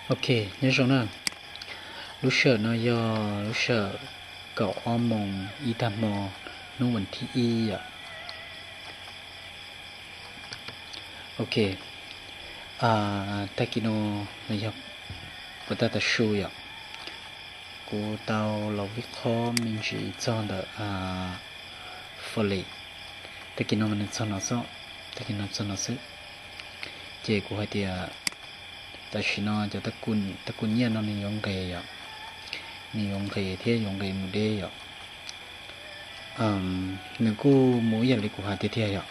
Ok, nyob zoo na. Lub sij hawm no yog lub sij hawm kaum ob moos ib tag hmo hnub vas thib ib yom. Ok, tag kis no los yog puas tag tav su yom, kuv tau los vij qhob me ntsis txog ntawm Foley. Tag kis no mas nws txog no xwb, tag kis no txog no xwb. Ces kuv hais tias tam sim no cov taj kub nyiaj no nws yuav nqis yom, nws yuav nqis thiab yuav nqis mus deb yom. Nws kuj mus ib yam li kuv hais tiag tiag yom.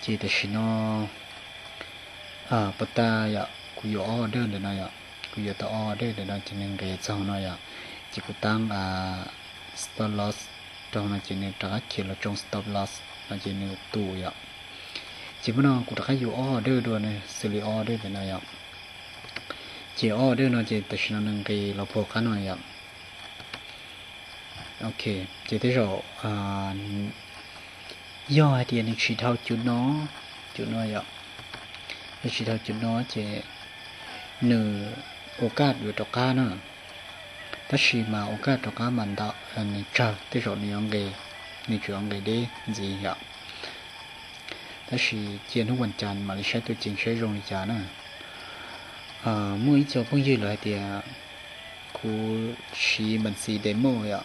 Ces tam sim no puas tag yom, kuv yuav ob order ntawm no yom, kuv yuav tau ob order ntawm no ces nws nqis txog no yom, ces kuv tab stop loss rau no ces nws rov qab khiav los tsoo stop loss no ces nws tu yom. Ces hnub no kuv rov qab yuav ob order dua, nws xws li ob order ntawm no yom. Ces ob order no ces tam sim no nws nqis los puag qab no yom. Ok, ces tej zaum yog hais tias nws tsis dhau cov no, cov no yom, nws tsis dhau cov no ces nws ua kaj yuav rov qab na. Tab sis mas ua kaj rov qab mas ntawm nws tsawg tej zaum nws yuav nqis, nws tseem yuav nqis deb ntxiv yom. Tab sis cia hnub vas cas mam li saib tuaj ceev saib zoo li cas na. Muaj ib co phooj ywg lawv hais tias kuv siv npas ntxiv demo yom,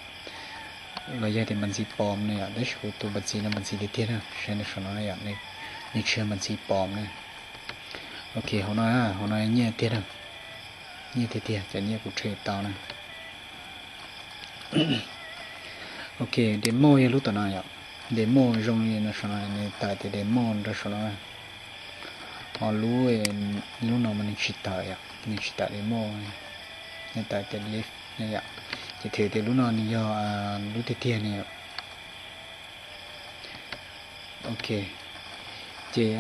los yog tias npas ntxiv pom no yom, tab sis kuv tus npas ntxiv no npas ntxiv tiag tiag na, saib nws saum no yom, nws tsis yog npas ntxiv pom na. Ok, hauv no, hauv no nyiaj tiag na, nyiaj tiag tiag, cov nyiaj kuv trade tau na. Ok, demo yog lub tom no yom, demo zoo li no saum no, nws tawm tias demo rau saum no. Ho lub, lub no mas nws tsis tawm yom, nws tsis tawm demo, nws tawm tias live yom. Ces thim tias lub no nws yog lub tiag tiag ne yom. Ok, ces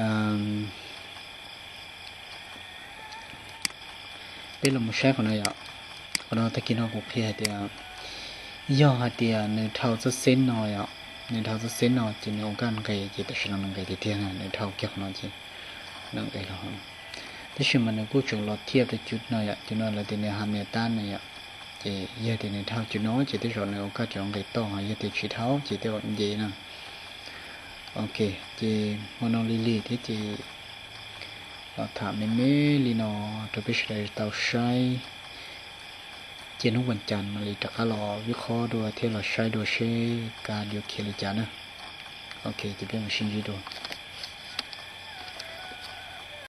peb los mus saib qhov no yom. Qhov no tag kis no kuv qhia hais tias yog hais tias nws dhau txoj xeeb no yom, nws dhau txoj xeeb no ces nws ua kaj nqis, ces tam sim no nws nqis tiag tiag na, nws dhau kiag qhov no ces nws nqis los. Tab sis mas nws kuj tseem los thiaj rau cov no yom, cov no lawv tias nws hab nias tab no yom. Ces yog tias nws dhau cov no ces tej zaum nws ua kaj tseem nqis toj, yog tias tsis dhau ces tej zaum nce na. Ok, ces hmo no lig lig thiab ces los tham me me li no rau peb sawv daws tau saib. Ces hnub vas cas mam li rov qab los vij qhob dua thiab los saib dua seb kaj yuav khiav li cas na. Ok, ces peb mam sib ntsib dua.